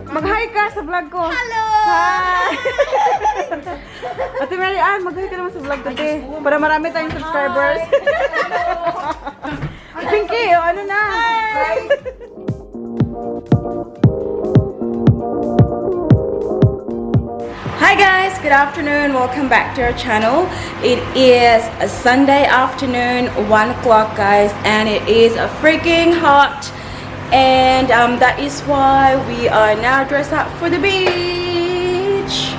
Mag-hi ka sa vlog ko. Hello! Hi! Ate Mary Ann, mag-hi ka naman sa vlog ko, te. Para marami tayong subscribers. Pinky, o ano na? Hi! Hi guys, good afternoon. Welcome back to our channel. It is a Sunday afternoon, 1 o'clock, guys, and it is a freaking hot. And that is why we are now dressed up for the beach.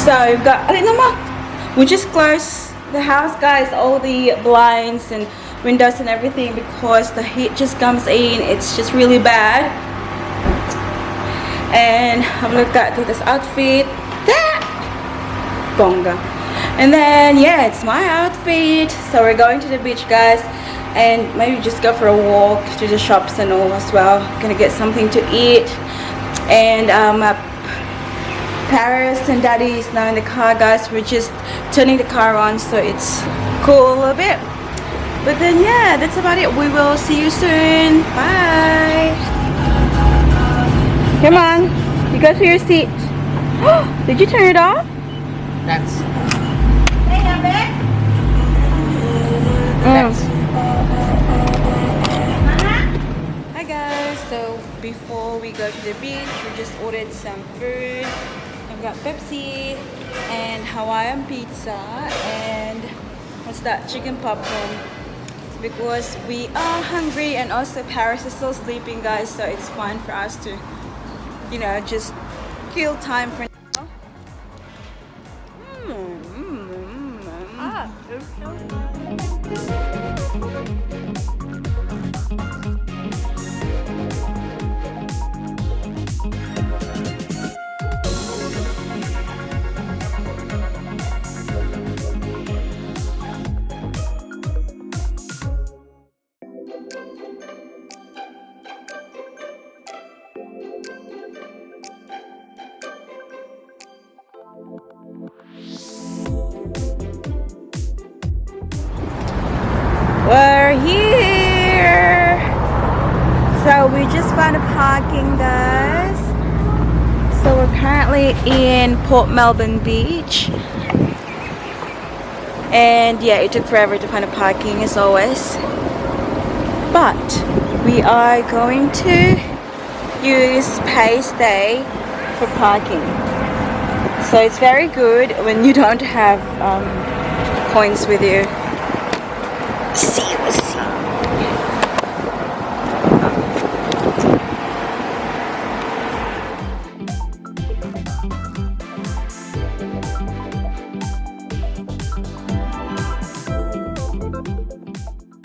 So we've got, alin na, we just closed the house, guys, all the blinds and windows and everything because the heat just comes in. It's just really bad. And have a look at this outfit. That bonga. And then, yeah, it's my outfit. So we're going to the beach, guys, and maybe just go for a walk to the shops and all as well. Gonna get something to eat. And Paris and Daddy is now in the car, guys. We're just turning the car on so it's cool a bit. But then, yeah, that's about it. We will see you soon. Bye. Come on, you go to your seat. Did you turn it off? That's Hi guys, so before we go to the beach, we just ordered some food. I've got Pepsi and Hawaiian pizza and, what's that? Chicken popcorn. Because we are hungry and also Paris is still sleeping, guys, so it's fine for us to just kill time for now. Ah, oops. We're here. So we just found a parking, guys. So we're currently in Port Melbourne Beach. And yeah, it took forever to find a parking, as always. But we are going to use Pay Stay for parking. So it's very good when you don't have coins with you. See, let's see.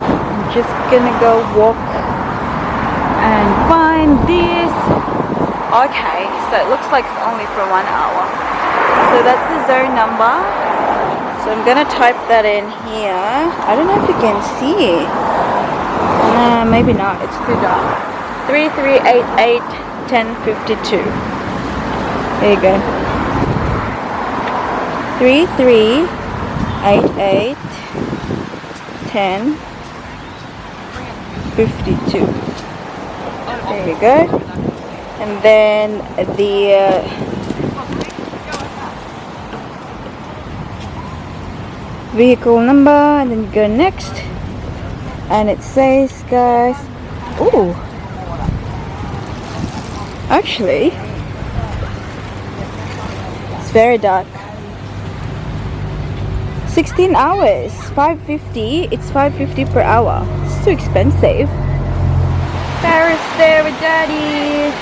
I'm just gonna go walk and find this. Okay, so it looks like it's only for 1 hour. So that's the zone number. So I'm gonna type that in here. I don't know if you can see. Maybe not. It's too dark. 3388 1052. There you go. 3388 1052. There you go. And then the vehicle number, and then you go next, and it says, guys, oh, actually it's very dark. 16 hours, 550. It's 550 per hour. It's too expensive. Paris there with Daddy.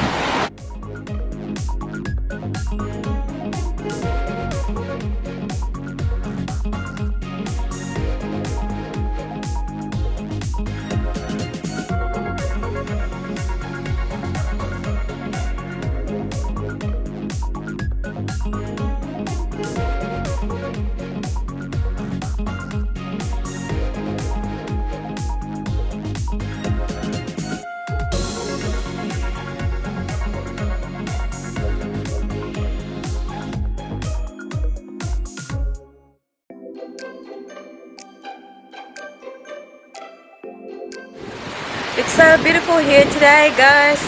It's so beautiful here today, guys.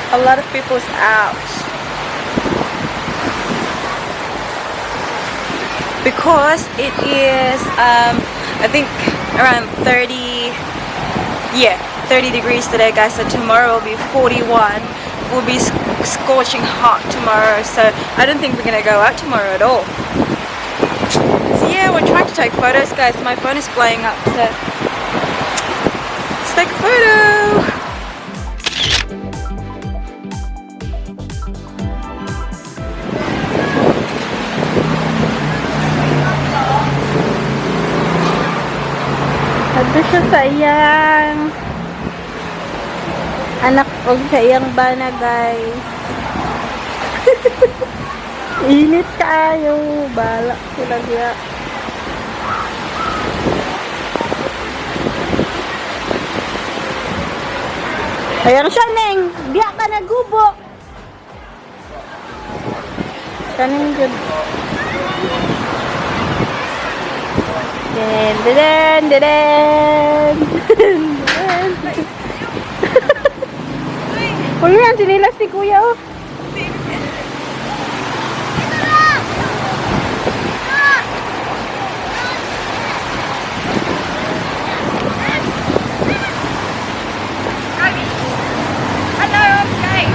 A lot of people's out. Because it is, I think, around 30, yeah, 30 degrees today, guys. So tomorrow will be 41. Will be scorching hot tomorrow. So I don't think we're gonna go out tomorrow at all. So yeah, we're trying to take photos, guys. My phone is playing up, so let's take a photo. Adto siya sa iyang anak og sa iyang bana, guys. Init kaayo. Bala sila diya. Ayan siya, Neng. Diya ka nagubo. Kaning jud. Den, den, den, den, den. Uy, yan, sinilas ni Kuya, oh. Hello, okay.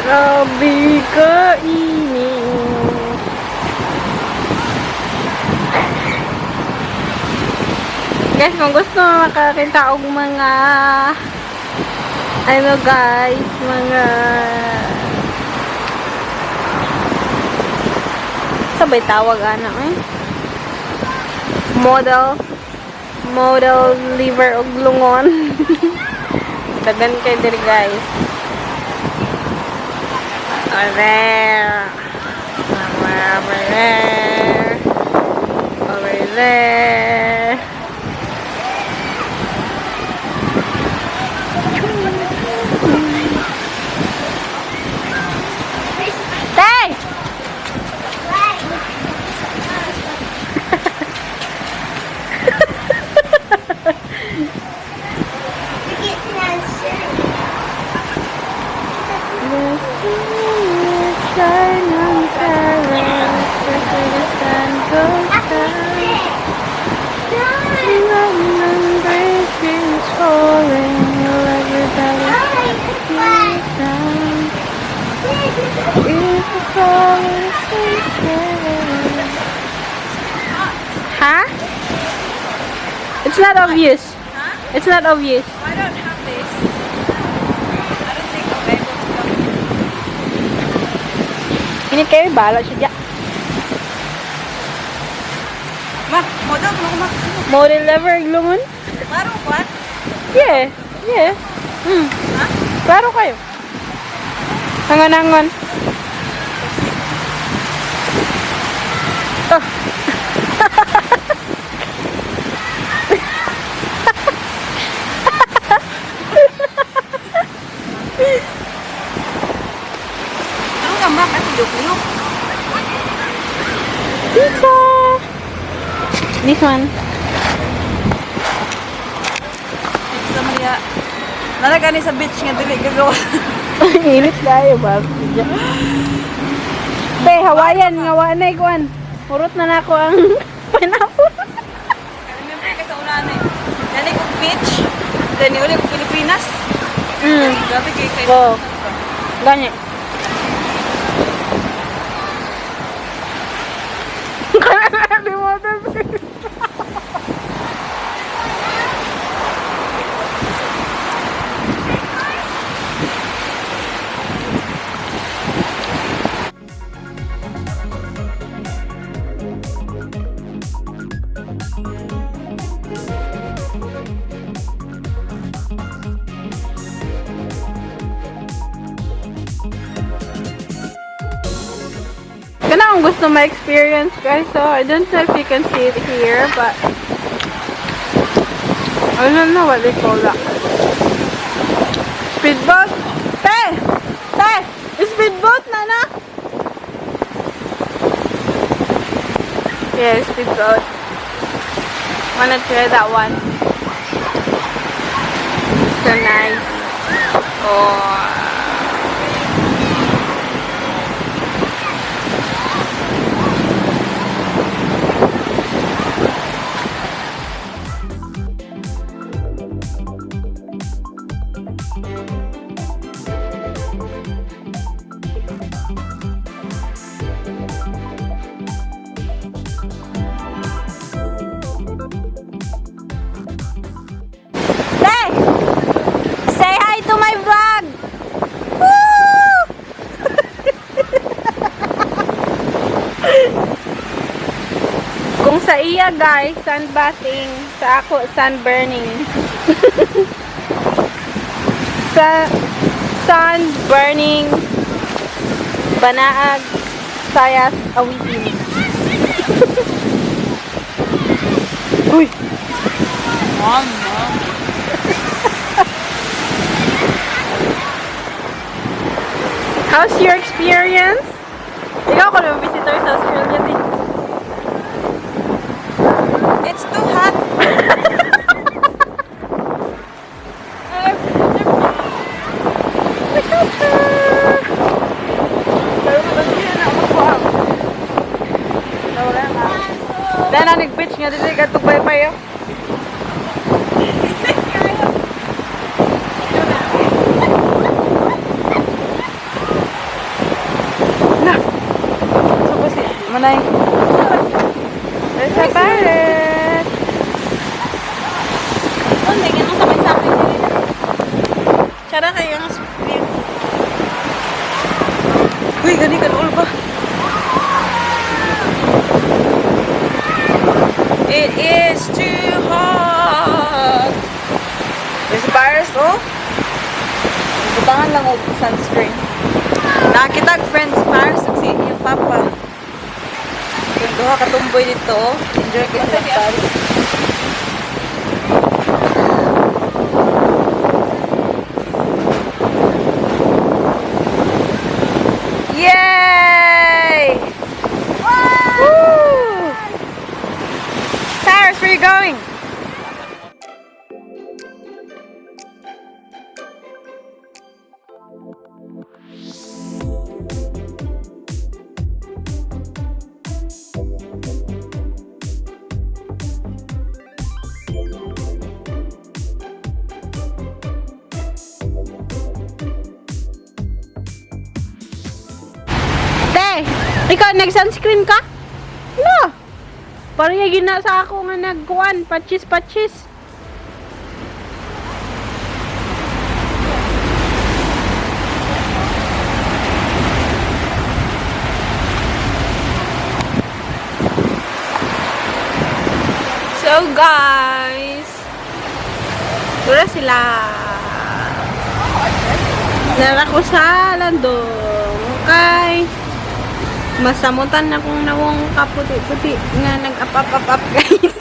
Grabe ka init. Guys, kung gusto mo makakita og mga ano guys, mga sabay tawag ana eh. Model liver og lungon. Dagan kay diri, guys. Over there. Somewhere over there. Over there. Tay! The sun shine on Paris, the sun goes down. London Bridge is falling, everybody is down. If the flowers Huh? It's not obvious. It's not obvious. I don't have this. I don't think I'm able to come. Init kayo, bala siya dyan. Ma, model mo ma. Model lever lungon? Klaro what? Yeah. Klaro kayo. Hangon-hangon. Oh. Ano ka ma? Kasi liyok-liyok. Pizza! This one. Pizza Maria. Nalagani sa beach nga dili gagawa. Init kayo ba? Te, Hawaiian nga wa na ikuan. Hurot na nako ang pineapple. Remember ka sa una eh. Dali kong beach. Then uli kong Pilipinas. Grabe kay Oh. Gani. Di mo Akong gusto ma-experience, guys. So, I don't know if you can see it here, but I don't know what they call that. Speedboat? Te! Te! Speedboat na na? Yeah, speedboat. Wanna try that one? So nice. Oh. Te! Say hi to my vlog! Woo! Kung sa iya, guys, sunbathing, sa ako sunburning. Sa sunburning, banaag, sayas, awitin. Uy! Mama. How's your experience? Ikaw ko naman visitor sa Australia din. It's too hot. Pero na. Dahil na nag-beach nga dito, katong bye-bye, oh. Na. So, si Manay. There's a parrot. Oh, may ganun sabay-sabay din. Tsara kayo ang view. Uy, gani ka ba? It is too hot. There's a virus, oh. Butangan lang og sunscreen. Nakita friends Paris ug si iyang papa. Yung duha ka tumboy dito, oh. Enjoy kayo sa Paris. Yay! Woo! Cyrus, where you going? Te, ikaw nag-sunscreen ka? No. Pareha gina sa ako nga nagkuan, patchis-patchis. So guys, wala sila. Nara ko sa landong. Okay. Masamutan na kong nawong kaputi-puti nga nag-up-up-up-up, guys.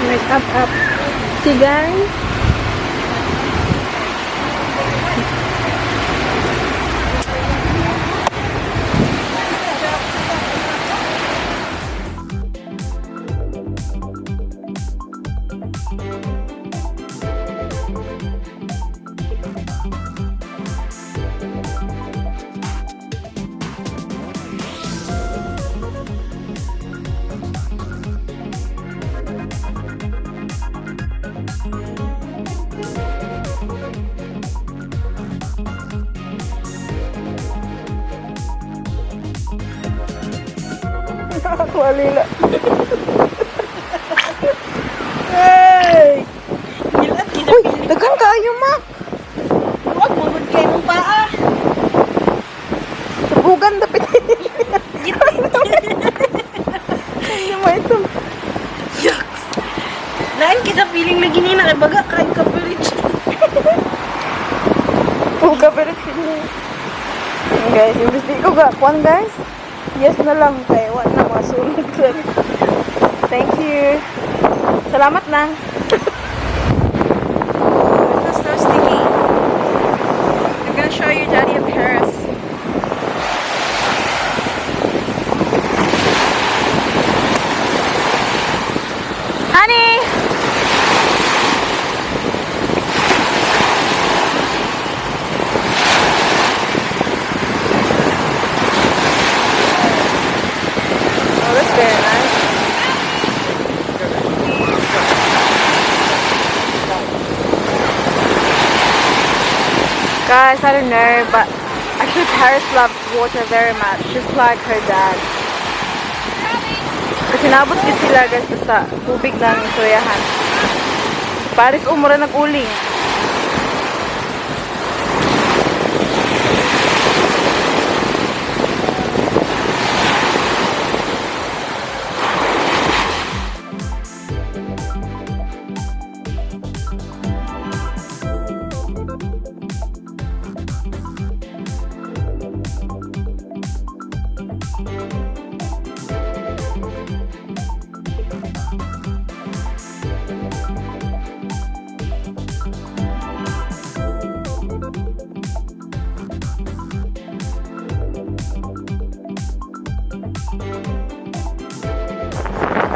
Nag-up-up. See, guys? Nakakualila. Hey! Uy, daghan kaayo, Mak. Huwag mo kay mong paa. Sabugan dapit. Hindi mo ito. Yucks! Lain kita feeling lagi ni na kay baga kay coverage. Full coverage. Guys, imbis di ko ga kuan, guys. Yes na lang kay wa na masulod. Thank you. Salamat na. This is so sticky. I'm gonna show you Daddy in Paris. Honey! Oh, that's very nice. Guys, I don't know, but actually Paris loves water very much, just like her dad. Kasi naabot din sila, guys, basta tubig ng istoryahan. Paris umura nag-uling.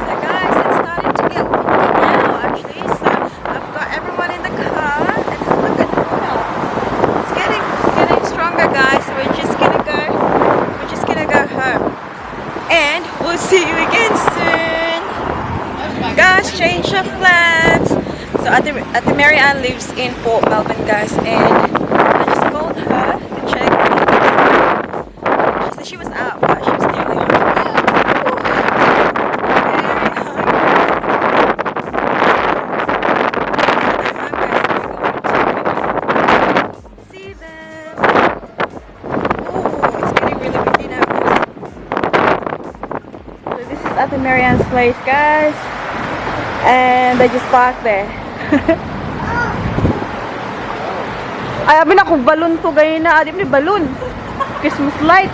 So guys, it's starting to get windy now, actually. So I've got everyone in the car and look at the water. It's getting stronger, guys. So we're just gonna go home. And we'll see you again soon. Guys, change of plans. So Ate Mary Ann lives in Port Melbourne, guys, and I just called her to check. She said she was out, but she was nearly home. Very hungry. See them. Oh, it's getting really windy now, guys. So this is Ate Marianne's place, guys. And I just parked there. Ay, abi na kung balon to gayon na. Adi ni balon. Christmas light.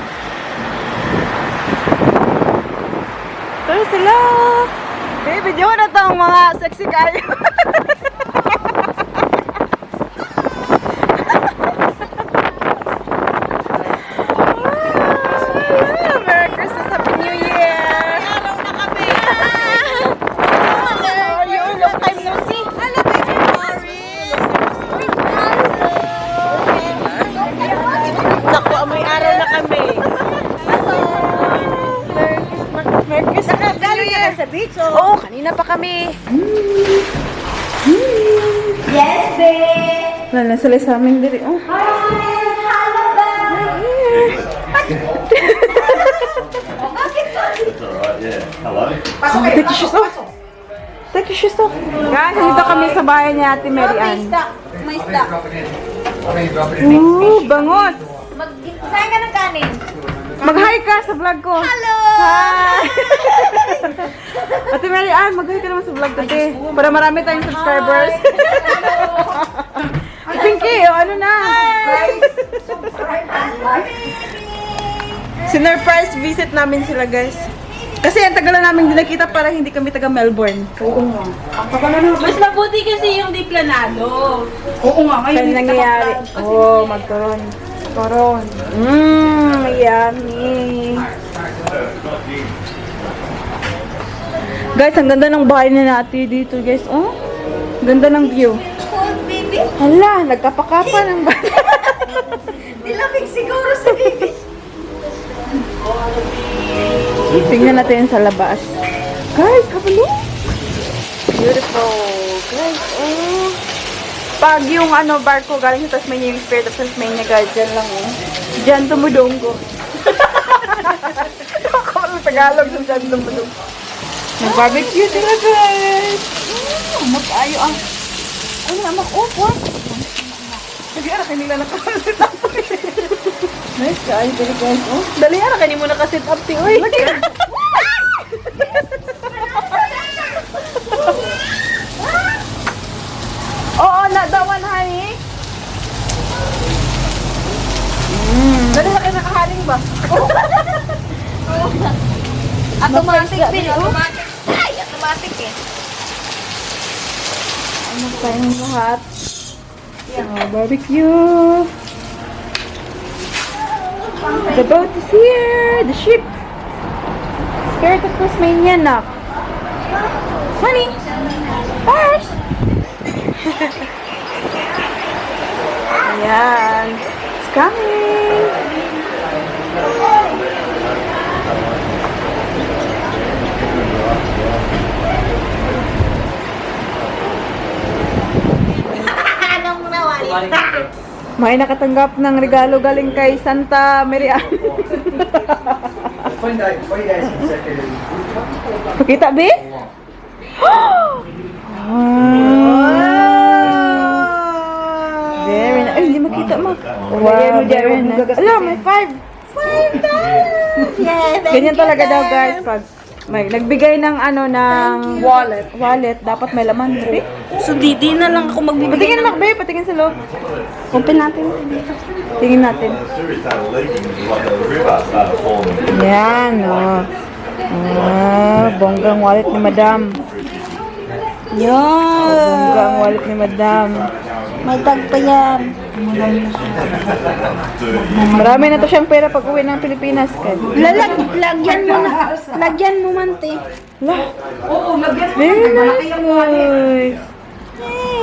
Tuloy sila. Baby, di na tong mga sexy kayo. Ah, Merry Christmas, Happy New Year! Araw na kami! How are you? Long time no see. Hello, baby Maris! Naku, amoy araw na kami. Merry Christmas! Merry Christmas! Happy New Year! Sa beach, oh. Oo, kanina pa kami. Yes, babe! Wala na sila sa amin diri. Oh. Hi, Hello, babe! That's alright, yeah. Hello. Oh, take your shoes off. Take your shoes off. Guys, nandito kami sa bahay ni Ate Mary May Ann. isda. May isda. Ooh, bangus! Saan ka ng kanin? Mag-hi ka sa vlog ko. Hello! Hi! Ate Mary Ann, mag-hi ka naman sa vlog ko, te. Para marami tayong subscribers. Pinky, o ano na? Sinurprise visit namin sila, guys. Kasi ang tagal na namin hindi nakita para hindi kami taga Melbourne. Oo nga. Mas mabuti kasi yung di planado. Oo nga, ngayon hindi nangyayari. Oo, oh, magturon. Turon. Yummy. Guys, ang ganda ng bahay na natin dito, guys. Oh, ganda ng view. Cold, baby. Hala, nagkapakapa ng bahay. Nilamig siguro si baby. Tingnan natin sa labas. Guys, have a look. Beautiful. Guys, oh. Pag yung ano, barko galing sa Tasmania, yung Spirit of Tasmania, guys, dyan lang, oh. Dyan tumudonggo. Ako ang Tagalog sa dyan tumudonggo. Nag-barbecue sila, guys. Oh, mag-ayo ang... Ano na, mag-off, what? Dali, ara kanila nakasit up. Nice kayo, dali, guys. Oh. Dali, ara kani mo naka-set up ti oy. Oo, not that one, honey. Dali na. Automatic, Bin. Automatic. Ay, automatic eh. Ano tayong lahat? Oh, barbecue! The boat is here! The ship! Spirit of Tasmania, nak. Honey! Pars! Ayan. It's coming! Anong nawali? May nakatanggap ng regalo galing kay Santa Marian. 20 days consecutive. Pakita, be? Wow! Very nice. Ay, hindi makita mo. Wow, very nice. Ala, may 5. $5! Yeah, thank Ganyan you, talaga daw, Dad. guys. Pag may nagbigay ng ano ng wallet, wallet dapat may laman, be. So, di na lang ako magbibigay. Patingin na, be. Patingin sa loob. Open natin dito. Tingin natin. The sewage started leaking, like the river started forming. Yan, oh. Ah, bonggang wallet ni Madam. Yan. Bonggang wallet ni Madam. May tag pa yan. Marami na to siyang pera pag uwi ng Pilipinas. Kaya. Lagyan mo na. Lagyan mo man, te. La. Very nice, guys.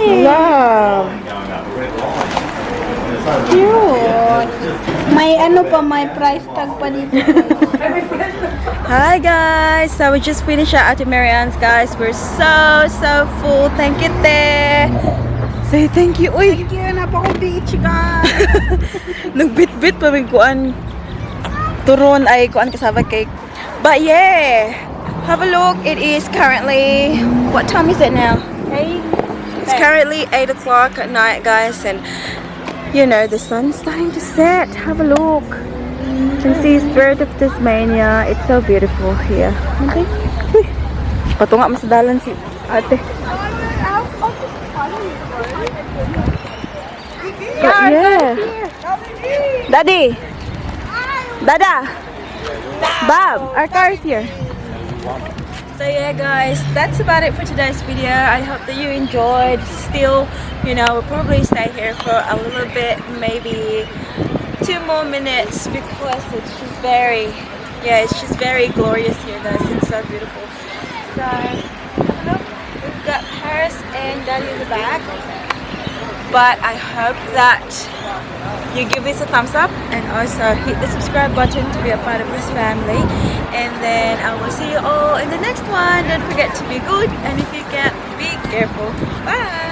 Love. Going up a red line. And it's only Cute. May ano pa, may price tag pa dito. Hi guys! So we just finished at Ate Marianne's, guys. We're so, so full. Thank you, te. Say thank you. Uy! Thank you, napaka-beach, guys. Nagbit-bit pa may kuan. Turon ay kuan cassava cake. But yeah! Have a look. It is currently, what time is it now? Hey. It's currently 8 o'clock at night, guys, and the sun's starting to set. Have a look. You can see Spirit of Tasmania. It's so beautiful here. Okay. Uy, patunga mo sa dalan si ate. But yeah. Daddy! Dada! Bob, our car is here. So yeah guys, that's about it for today's video. I hope that you enjoyed. Still, we'll probably stay here for a little bit, maybe 2 more minutes, because it's just very, yeah, it's just very glorious here, guys. It's so beautiful. So have a look. We've got Paris and Daddy in the back. But I hope that you give this a thumbs up and also hit the subscribe button to be a part of this family. And then I will see you all in the next one. Don't forget to be good, and if you can, be careful. Bye.